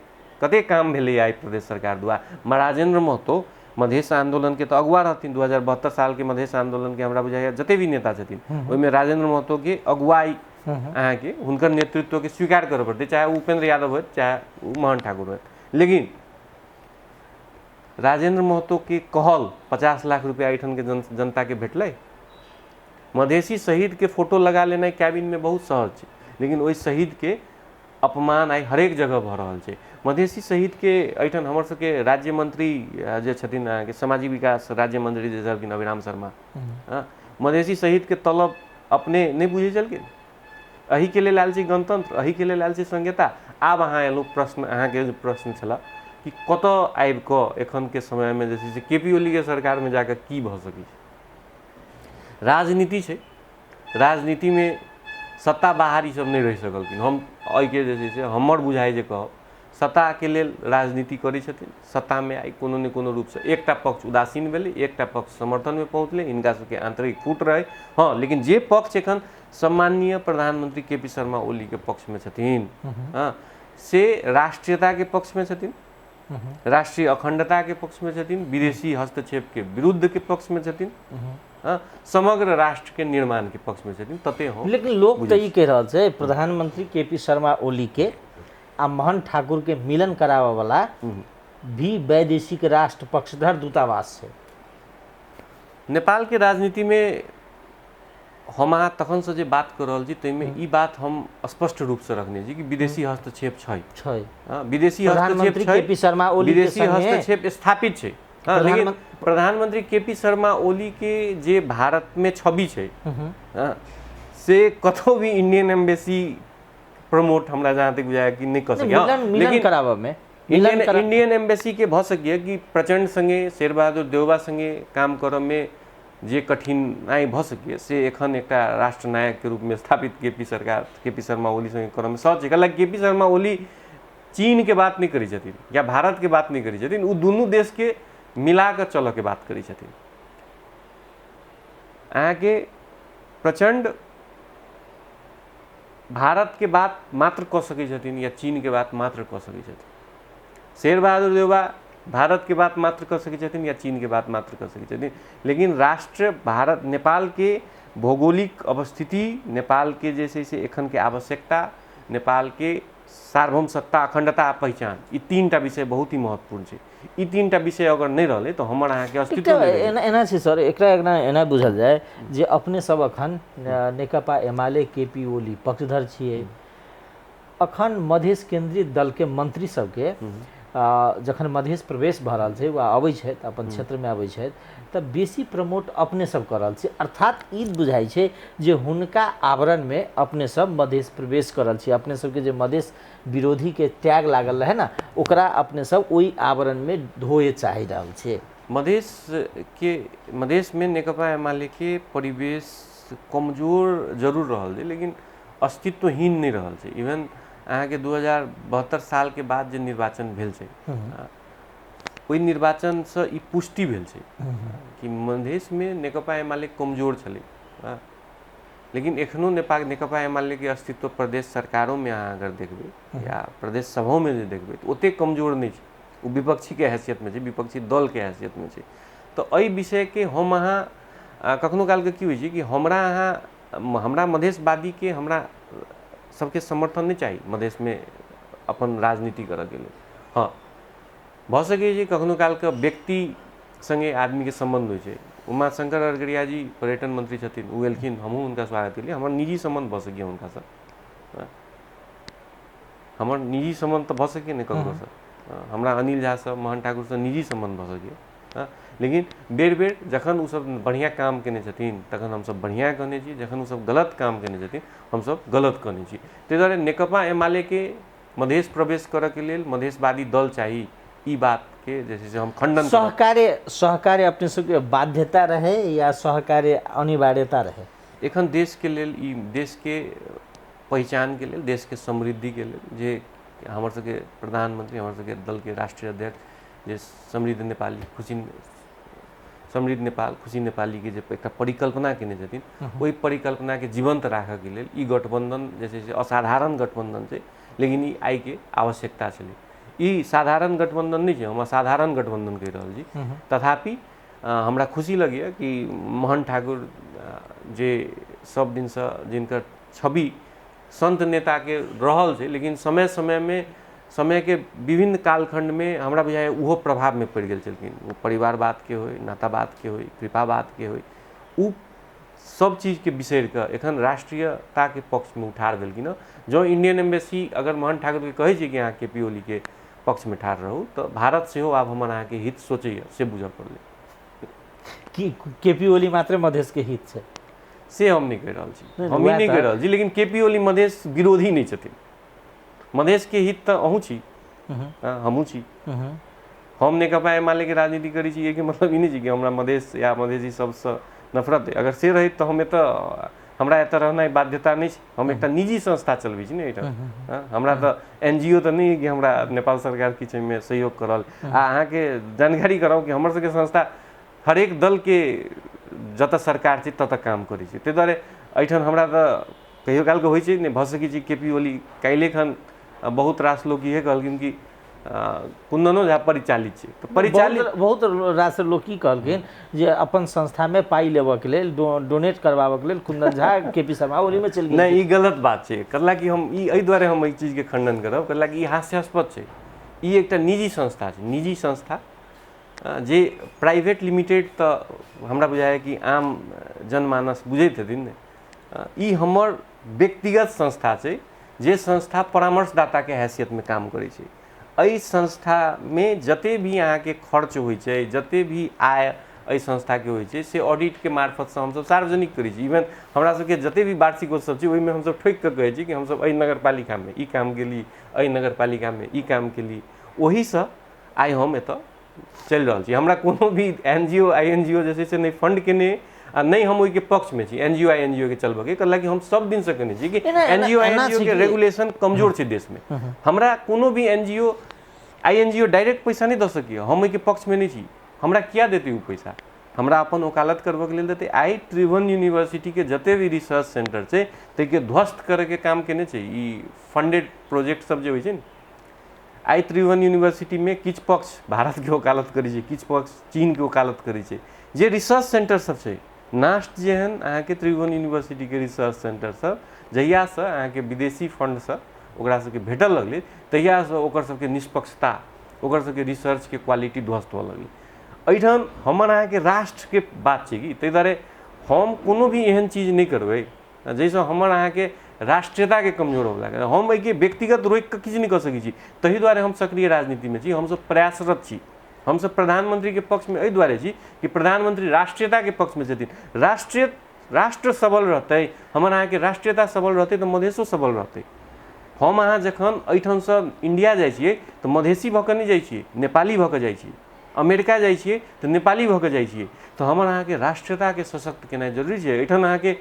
कते काम भेलै आइ प्रदेश सरकार द्वारा। राजेंद्र महतो मधेश आंदोलन के तो अगुआ रहथिन। 2072 साल के मधेश आंदोलन के हमरा बुझाइए जते भी नेता छथिन ओहिमे राजेंद्र महतो के अगुवाई अहाँके हुनकर नेतृत्व के स्वीकार करऽ पड़तै, चाहे उपेंद्र यादव होत चाहे मोहन ठाकुर होत। लेकिन राजेंद्र महतो के कहल 50 लाख रुपया एहिठाम के जनता के भेटलै। मधेशी शहीद के फोटो लगा लेनाइ कैबिन में बहुत सहज छै, लेकिन ओहि शहीद के अपमान आइ हरेक जगह भऽ रहल छै। मधेशी शहीद के एहिठाम हमर सबके राज्य मंत्री जे छथिन अहाँके सामाजिक विकास राज्य मंत्री जे छलखिन अभिराम शर्मा, मधेशी शहीद के तलब अपने नहि बुझै छलखिन। एहिके लेल आयल छै गणतंत्र, एहिके लेल आयल छै संहिता। आब अहाँ एलहुँ प्रश्न, अहाँके जे प्रश्न छलए कि कतऽ आबि कऽ एखनके समयमे जे छै से के पी ओलीके सरकारमे जाकऽ की भऽ सकै छै। राजनीति छै, राजनीतिमे सत्ता बाहर ई सब नहि रहि सकलखिन। हम एहिके जे छै से हमर बुझाइ जे कहब सत्ताके लेल राजनीति करै छथिन। सत्तामे आइ कोनो ने कोनो रूपसँ एकटा पक्ष उदासीन भेलै, एकटा पक्ष समर्थनमे पहुँचलै, हिनका सबके आंतरिक फूट रहै। हँ, लेकिन जे पक्ष एखन सम्माननीय प्रधानमंत्री के पी शर्मा ओलीके पक्षमे छथिन, हँ, से राष्ट्रीयताके पक्षमे छथिन, राष्ट्रीय अखंडताके पक्षमे छथिन, विदेशी हस्तक्षेपके विरुद्धके पक्षमे छथिन, समग्र राष्ट्रके निर्माणके पक्षमे छथिन। तते हम लेकिन लोक तऽ ई कहि रहल छै प्रधानमंत्री के पी शर्मा ओली के आ मोहन ठाकुर के मिलन कराबऽ वाला भी वैदेशिक राष्ट्र पक्षधर दूतावास छै। नेपाल के राजनीति में हम अहाँ तखन से जे बात कर रहल छी ताहिमे ई बात हम स्पष्ट रूप से रखने छी कि विदेशी हस्तक्षेप छै, विदेशी हस्तक्षेप छै, के पी शर्मा ओली विदेशी हस्तक्षेप स्थापित छै। लेकिन प्रधानमंत्री के पी शर्मा ओली के जे भारत में छवि छै से कतौ भी इंडियन एम्बेसी प्रमोट हमरा जहाँ तक बुझाय कि नहि कऽ सकैए। लेकिन कराबऽ में इंडियन एम्बेसी के भऽ सकैए कि प्रचंड संगे शेरबहादुर देउबा संगे काम करऽ में जे कठिनाइ भऽ सकैए से एखन एकटा राष्ट्रनायक के रूप में स्थापित के पी सरकार के पी शर्मा ओली संगे करऽ में सहज छै। कैलाकि के पी शर्मा ओली चीन के बात नहि करै छथिन या भारत के बात नहि करै छथिन, ओ दुनू देश के मिला कऽ चलऽ के बात करै छथिन। अहाँके प्रचंड भारत के बात मात्र कऽ सकै छथिन या चीन के बात मात्र कऽ सकै छथिन। शेरबहादुर देउबा भारत के बात मात्र कऽ सकै छथिन या चीन के बात मात्र कऽ सकै छथिन। लेकिन राष्ट्र भारत नेपाल के भौगोलिक अवस्थिति, नेपाल के जे छै से एखन के आवश्यकता, नेपाल के सार्वभौम सत्ता, अखंडता, पहिचान, ई तीनटा विषय बहुत ही महत्वपूर्ण छै। ई तीनटा विषय अगर नहि रहलै तऽ हमर अहाँके अस्तित्व नहि रहलै। एना छै सर, एकरा एना एना बुझल जाय जे अपने सब अखन नेकपा एमाले के पी ओली पक्षधर छियै। अखन मधेश केंद्रीय दल के मंत्री सबके जखन मधेश प्रवेश भऽ रहल छै वा अबै छथि, अपन क्षेत्रमे अबै छथि, तऽ बेसी प्रमोट अपने सब कऽ रहल छी। अर्थात ई बुझाइ छै जे हुनका आवरणमे अपने सब मधेश प्रवेश कऽ रहल छी। अपने सबके जे मधेश विरोधीके टैग लागल रहै ने, ओकरा अपने सब ओहि आवरणमे धोए चाहि रहल छियै। मधेशमे नेकपा एमालेके परिवेश कमजोर जरूर रहल छै, लेकिन अस्तित्वहीन नहि रहल छै। इवन अहाँके 2072 सालके बाद जे निर्वाचन भेल छै, ओहि निर्वाचनसँ ई पुष्टि भेल छै कि मधेशमे नेकपा एमाले कमजोर छलै, लेकिन एखनो नेकपा एमालेके अस्तित्व प्रदेश सरकारोमे अहाँ अगर देखबै या प्रदेश सभाओमे जे देखबै तऽ ओतेक कमजोर नहि छै। ओ विपक्षीके हैसियतमे छै, विपक्षी दलके हैसियतमे छै। तऽ एहि विषयके हम अहाँ कखनो कालके की होइ छै कि हमरा अहाँ हमरा मधेशवादीके हमरा सबके समर्थन नहि चाही मधेशमे अपन राजनीति करऽके लेल। हँ, भऽ सकै छै कखनो कालके व्यक्ति सङ्गे आदमीके सम्बन्ध होइ छै। उमाशंकर अरगरिया जी पर्यटन मंत्री छथिन, ओ एलखिन, हमहूँ हुनका स्वागत केलियै। हमर निजी सम्बन्ध भऽ सकैए हुनकासँ, हमर निजी सम्बन्ध तऽ भऽ सकैए ने ककरोसँ। हमरा अनिल झासँ, मोहन ठाकुरसँ निजी सम्बन्ध भऽ सकैए, लेकिन बेर बेर जखन ओसब बढ़िआँ काम केने छथिन तखन हमसब बढ़िआँ कहने छी, जखन ओसब गलत काम केने छथिन हमसब गलत कहने छी। ताहि दुआरे नेकपा एमालेके मधेश प्रवेश करऽके लेल मधेशवादी दल चाही, ई बातके जे छै से हम खण्डन। सहकार्य अपने सबके बाध्यता रहे या सहकार्य अनिवार्यता रहे? एखन देशके लेल, ई देशके पहिचानके लेल, देशके समृद्धिके लेल जे हमर सबके प्रधानमंत्री, हमर सबके दलके राष्ट्रीय अध्यक्ष जे समृद्ध नेपाली खुशी, समृद्ध नेपाल खुशी नेपालीके जे एकटा परिकल्पना केने छथिन, ओहि परिकल्पनाके जीवंत राखऽके लेल ई गठबंधन जे छै से असाधारण गठबंधन छै, लेकिन ई आइके आवश्यकता छलै। ई साधारण गठबंधन नहि छै, हम असाधारण गठबंधन कहि रहल छी। तथापि हमरा खुशी लगैए कि मोहन ठाकुर जे सब दिनसँ जिनकर छवि संत नेताके रहल छै, लेकिन समय समयमे समयके विभिन्न कालखण्डमे हमरा बुझाइए ओहो प्रभावमे पड़ि गेल छलखिन। ओ परिवारवादके होइ, नातावादके होइ, कृपावादके होइ, ओ सब चीजके बिसरि कऽ एखन राष्ट्रीयताके पक्षमे ठाढ़ भेलखिन हँ। जँ इंडियन एम्बेसी अगर मोहन ठाकुरके कहै छै कि अहाँ के पी ओलीके पक्षमे ठाढ़ रहू, तऽ भारत सेहो आब हमर अहाँके हित सोचैए, से बुझऽ पड़लै। कि के पी ओली मात्रे मधेशके हित छै से हम नहि कहि रहल छी, हम ई नहि कहि रहल छी, लेकिन के पी ओली मधेश विरोधी नहि छथिन। मधेशके हित तऽ अहूँ छी, हमहूँ छी। हम नेकपा एमालेके राजनीति करै छी, एहिके मतलब ई नहि छै कि हमरा मधेश या मधेशी सबसँ नफरत अइ। अगर से रहैत तऽ हम एतऽ, हमरा एतऽ रहनाइ बाध्यता नहि छै। हम एकटा निजी संस्था चलबै छी ने एहिठाम, हमरा तऽ एन जी ओ तऽ नहि कि हमरा नेपाल सरकार किछु एहिमे सहयोग कऽ रहल। आ अहाँके जानकारी कराउ कि हमर सबके संस्था हरेक दलके जतऽ सरकार छै ततऽ काम करै छै। ताहि दुआरे एहिठाम हमरा तऽ कहियो कालके होइ छै नहि भऽ सकै छै के पी ओली काल्हिए खन बहुत रास लोक इहे कहलखिन कि कुन्दनो झा परिचालित छै, तऽ परिचालित बहुत रास लोक की कहलखिन जे अपन संस्थामे पाइ लेबऽके लेल, डोनेट करबाबऽके लेल कुन्दन झा के पी शर्मा ओलीमे चलि गेल। नहि, ई गलत बात छै। कहला कि हम ई एहि दुआरे हम एहि चीजके खण्डन करब, कहला कि ई हास्यास्पद छै। ई एकटा निजी संस्था छै, निजी संस्था जे प्राइवेट लिमिटेड, तऽ हमरा बुझाइए कि आम जनमानस बुझैत हेथिन ने। ई हमर व्यक्तिगत संस्था छै, जे संस्था परामर्शदाताके हैसियतमे काम करै छै। एहि संस्थामे जते भी अहाँके खर्च होइ छै, जते भी आय एहि संस्थाके होइ छै, से ऑडिटके मार्फतसँ हमसब सार्वजनिक करै छी। इवन हमरा सबके जते भी वार्षिकोत्सव छै ओहिमे हमसब ठोकि कऽ कहै छी कि हमसब एहि नगरपालिकामे ई काम केली, एहि नगरपालिकामे ई काम केली। ओहिसँ आइ हम एतऽ चलि रहल छी। हमरा कोनो भी N G O I N G ओ जे छै से नहि फंड केने आ नहि हम ओहिके पक्षमे छी N G O I N G ओ के चलबऽके। कहलक कि हम सब दिनसँ कहने छी कि N G O I N G ओ के रेगुलेशन कमजोर छै देशमे। हमरा कोनो भी N G O I N G O direct पैसा नहि दऽ सकैए, हम ओहिके पक्षमे नहि छी। हमरा किया देतै ओ पैसा? हमरा अपन वकालत करबऽके लेल देतै। आइ त्रिभुवन यूनिवर्सिटीके जते भी रिसर्च सेंटर छै ताहिके ध्वस्त करैके काम केने छै ई फंडेड प्रोजेक्ट सब जे होइ छै ने। आइ त्रिभुवन यूनिवर्सिटीमे किछु पक्ष भारतके वकालत करै छै, किछु पक्ष चीनके वकालत करै छै। जे रिसर्च सेंटर सब छै, नास्ट जेहन अहाँके त्रिभुवन यूनिवर्सिटीके रिसर्च सेंटर सब जहियासँ अहाँके विदेशी फंडसँ ओकरा सबके भेटऽ लगलै तहियासँ ओकर सबके निष्पक्षता, ओकर सबके रिसर्चके क्वालिटी ध्वस्त हुअ लगलै। एहिठाम हमर अहाँके राष्ट्रके बात छै कि ताहि दुआरे हम कोनो भी एहन चीज नहि करबै जाहिसँ हमर अहाँके राष्ट्रीयताके कमजोर होबऽ लागल। हम एहिके व्यक्तिगत रोकि कऽ किछु नहि कऽ सकै छी, ताहि दुआरे हम सक्रिय राजनीतिमे छी, हमसब प्रयासरत छी। हमसब प्रधानमंत्रीके पक्षमे एहि दुआरे छी कि प्रधानमंत्री राष्ट्रीयताके पक्षमे छथिन। राष्ट्र सबल रहतै, हमर अहाँके राष्ट्रीयता सबल रहतै तऽ मधेशो सबल रहतै। हम अहाँ जखन एहिठामसँ इंडिया जाइ छियै तऽ मधेसी भऽ कऽ नहि जाइ छियै, नेपाली भऽ कऽ जाइ छियै। अमेरिका जाइ छियै तऽ नेपाली भऽ कऽ जाइ छियै। तऽ हमर अहाँके राष्ट्रीयताके सशक्त केनाइ जरूरी छै। एहिठाम अहाँके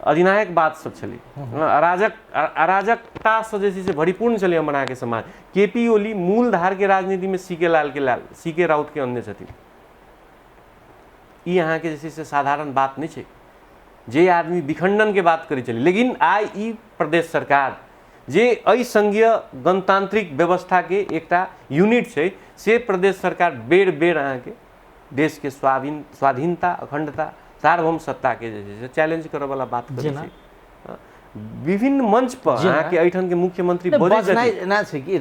अधिनायक बात सब छलै, अराजकतासँ जे छै से भरिपूर्ण छलै हमर अहाँके समाज। के पी ओली मूल धारके राजनीतिमे सी के लालके लाल सी के राउतके अनने छथिन। ई अहाँके जे छै से साधारण बात नहि छै। जे आदमी विखंडनके बात करै छलै, लेकिन आइ ई प्रदेश सरकार जे एहि संघीय गणतांत्रिक व्यवस्थाके एकटा यूनिट छै, से प्रदेश सरकार बेर बेर अहाँके देशके स्वाधीनता, अखंडता, सार्वभौम सत्ताके जे छै से चैलेंज करऽवला बात करै छै। विभिन्न मंच पर अहाँके एहिठामके मुख्यमंत्री बजै छथिन। एना छै कि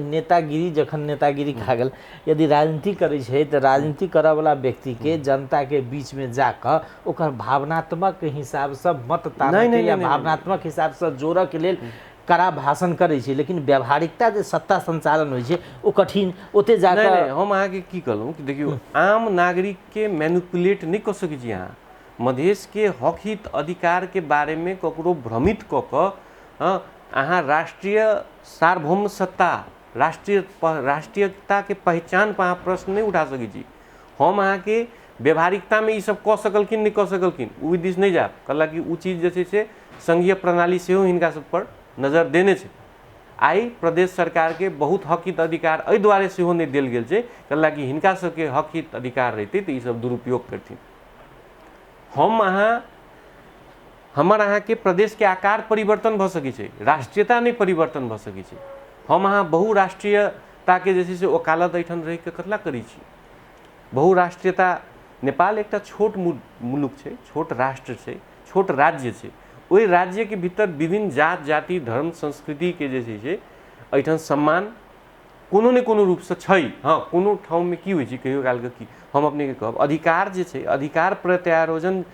नेतागिरी जखन नेतागिरी खा गेल, यदि राजनीति करै छै तऽ राजनीति करऽवला व्यक्तिके जनताके बीचमे जाकऽ ओकर भावनात्मक हिसाबसँ मत तानऽके या भावनात्मक हिसाबसँ जोड़ऽके लेल कड़ा भाषण करै छै, लेकिन व्यावहारिकता जे सत्ता संचालन होइ छै ओ कठिन ओते जाकऽ। नहि, हम अहाँके की कहलहुँ कि देखियौ, आम नागरिकके मैनिपुलेट नहि कऽ सकै छी अहाँ। मधेशके हक हित अधिकारके बारेमे ककरो भ्रमित कऽ कऽ अहाँ राष्ट्रीय सार्वभौम सत्ता, राष्ट्रीयताके पहचान पर अहाँ प्रश्न नहि उठा सकै छी। हम अहाँके व्यवहारिकतामे ई सब कऽ सकलखिन नहि कऽ सकलखिन ओहि दिस नहि जायब, कहलक कि ओ चीज जे छै से संघीय प्रणाली सेहो हिनका सब पर नजर देने छै। आइ प्रदेश सरकारके बहुत हक हित अधिकार एहि दुआरे सेहो नहि देल गेल छै, कहलक कि हिनका सबके हक हित अधिकार रहितै तऽ ई सब दुरुपयोग करथिन। हम अहाँ हमर अहाँके प्रदेशके आकार परिवर्तन भऽ सकै छै, राष्ट्रीयता नहि परिवर्तन भऽ सकै छै। हम अहाँ बहुराष्ट्रीयताके जे छै से ओकालत एहिठाम रहिके कतला करै छी। बहुराष्ट्रीयता, नेपाल एकटा छोट मुलुक छै, छोट राष्ट्र छै, छोट राज्य छै। ओहि राज्यके भीतर विभिन्न जात जाति धर्म संस्कृतिके जे छै से एहिठाम सम्मान कोनो ने कोनो रूपसँ छै। हँ, कोनो ठाममे की होइ छै कहियो कालके की हम अपनेके कहब, अधिकार जे छै, अधिकार प्रत्यारोजन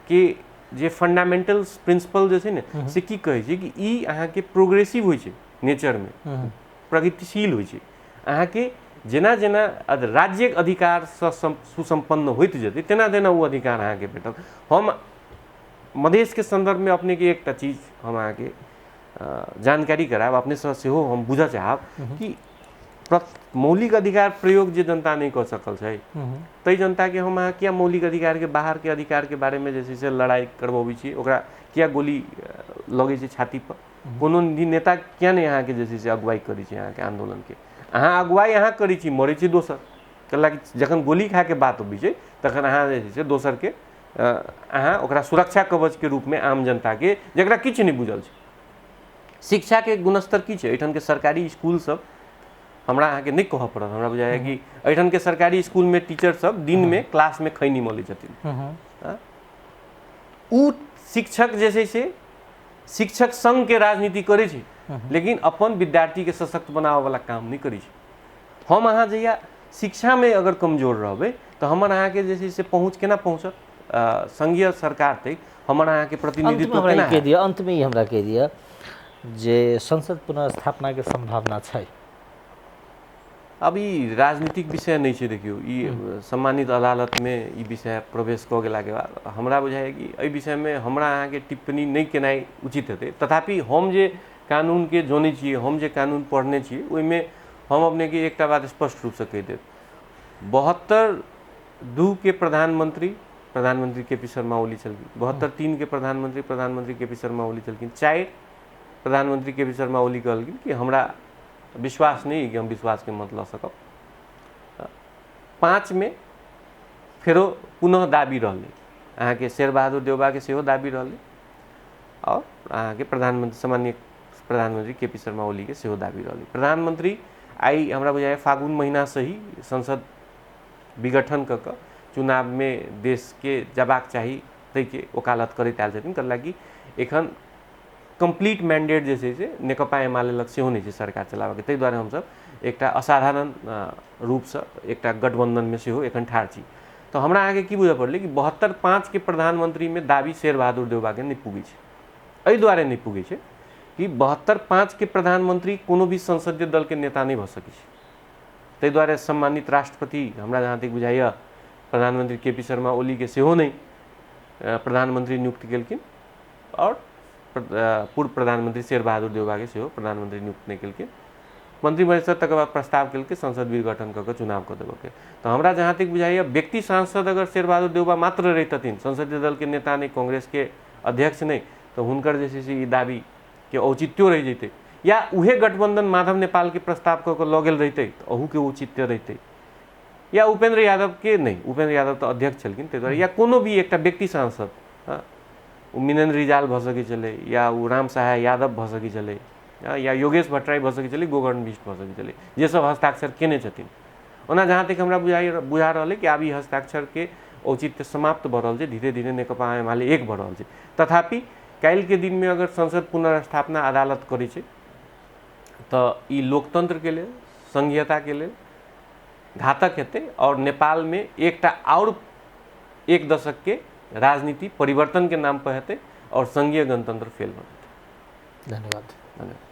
के जे फंडामेंटल प्रिंसिपल जे छै ने से की कहै छै कि ई अहाँके प्रोग्रेसिव होइ छै, नेचरमे प्रगतिशील होइ छै। अहाँके जेना जेना राज्यक अधिकारसँ सुसम्पन्न होइत जेतै तेना तेना ओ अधिकार अहाँके भेटत। हम मधेशके सन्दर्भमे अपनेके एकटा चीज हम अहाँके जानकारी करायब, अपनेसँ सेहो हम बुझऽ चाहब कि मौलिक अधिकार प्रयोग जे जनता नहि कऽ सकल छै ताहि जनताके हम अहाँ किया मौलिक अधिकारके बाहरके अधिकारके बारेमे जे छै से लड़ाइ करबबै छी, ओकरा किया गोली लगै छै छातीपर? कोनो नेता किया नहि अहाँके जे छै से अगुवाइ करै छै अहाँके आन्दोलनके? अहाँ अगुवाइ अहाँ करै छी, मरै छी दोसर। कैलाकि जखन गोली खायके बात अबै छै तखन अहाँ जे छै से दोसरके अहाँ ओकरा सुरक्षा कवचके रूपमे आम जनताके जकरा किछु नहि बुझल छै। शिक्षाके गुणस्तर की छै एहिठामके सरकारी इसकुल सब हमरा अहाँके नहि कहऽ पड़त। हमरा बुझाइए कि एहिठामके सरकारी इसकुलमे टीचर सब दिनमे क्लासमे खैनी मलै छथिन। उ शिक्षक जे छै से शिक्षक संघके राजनीति करै छै, लेकिन अपन विद्यार्थीके सशक्त बनाबऽवला काम नहि करै छै। हम अहाँ जहिया शिक्षामे अगर कमजोर रहबै तऽ हमर अहाँके जे छै से पहुँच केना पहुँचत संघीय सरकार तक, हमर अहाँके प्रतिनिधित्व केना कहि दिअ? अन्तमे ई हमरा कहि दिअ जे संसद पुनर्स्थापनाके सम्भावना छै? अब ई राजनीतिक विषय नहि छै। देखियौ, ई सम्मानित अदालतमे ई विषय प्रवेश कऽ गेलाके बाद हमरा बुझाइए कि एहि विषयमे हमरा अहाँके टिप्पणी नहि केनाइ उचित हेतै। तथापि हम जे कानूनके जनै छियै, हम जे कानून पढ़ने छियै, ओहिमे हम अपनेके एकटा बात स्पष्ट रूपसँ कहि देब। 72-2 के प्रधानमंत्री के पी शर्मा ओली छलखिन, 72-3 के प्रधानमंत्री के पी शर्मा ओली छलखिन, 4 प्रधानमंत्री के पी शर्मा ओली कहलखिन कि हमरा विश्वास नहीं कि हम विश्वासके मत लऽ सकब। 5 में फेरो पुनः दाबी रहलै, अहाँके शेरबहादुर देउबाके सेहो दाबी रहलै और अहाँके प्रधानमंत्री सामान्य प्रधानमंत्री के पी शर्मा ओलीके सेहो दाबी रहलै। प्रधानमंत्री आइ हमरा बुझाइए फागुन महीनासँ ही संसद विघटन कऽ कऽ चुनावमे देशके जबाक चाही ताहिके वकालत करैत आयल छथिन। कैलाकि एखन कम्प्लीट मैंडेट जे छै से नेकपा एमाले लग सेहो नहि छै सरकार चलाबऽके, ताहि दुआरे हमसब एकटा असाधारण रूपसँ एकटा गठबन्धनमे सेहो एखन ठाढ़ छी। तऽ हमरा अहाँके की बुझऽ पड़लै कि 72-5 के प्रधानमंत्रीमे दाबी शेरबहादुर देउबाके नहि पुगै छै। एहि दुआरे नहि पुगै छै कि 72-5 के प्रधानमंत्री कोनो भी संसदीय दलके नेता नहि भऽ सकै छै। ताहि दुआरे सम्मानित राष्ट्रपति हमरा जहाँ तक बुझाइए प्रधानमंत्री के पी शर्मा ओलीके सेहो नहि प्रधानमंत्री नियुक्त केलखिन आओर पूर्व प्रधानमंत्री शेरबहादुर देउबाके सेहो प्रधानमंत्री नियुक्त नहि केलखिन। मंत्रिपरिषद तकर बाद प्रस्ताव केलकै संसद विघटन कऽ कऽ चुनाव कऽ देबऽके। तऽ हमरा जहाँ तक बुझाइए व्यक्ति सांसद अगर शेरबहादुर देउबा मात्र रहितथिन, संसदीय दलके नेता नहि, कांग्रेसके अध्यक्ष नहि, तऽ हुनकर जे छै से ई दाबीके औचित्यो रहि जैतै, या उहे गठबंधन माधव नेपालके प्रस्ताव कऽ कऽ लऽ गेल रहितै तऽ अहूके औचित्य रहितै, या उपेंद्र यादवके नहि, उपेंद्र यादव तऽ अध्यक्ष छलखिन ताहि दुआरे, या कोनो भी एकटा व्यक्ति सांसद, हँ, ओ मिनेन्द्र रिजाल भऽ सकै छलै, या ओ राम सहाय यादव भऽ सकै छलै, या योगेश भट्टराई भऽ सकै छलै, गोकर्ण मिश्र भऽ सकै छलै, जे सब हस्ताक्षर केने छथिन। ओना जहाँ तक हमरा बुझा रहल अइ कि आब ई हस्ताक्षरके औचित्य समाप्त भऽ रहल छै, धीरे धीरे नेकपा एमाले एक भऽ रहल छै। तथापि काल्हिके दिनमे अगर संसद पुनर्स्थापना अदालत करै छै तऽ ई लोकतंत्रके लेल, संघीयताके लेल घातक हेतै आओर नेपालमे एकटा आओर एक दशकके राजनीति परिवर्तनके नाम पर हेतै आओर संघीय गणतंत्र फेल भऽ जेतै। धन्यवाद। धन्यवाद।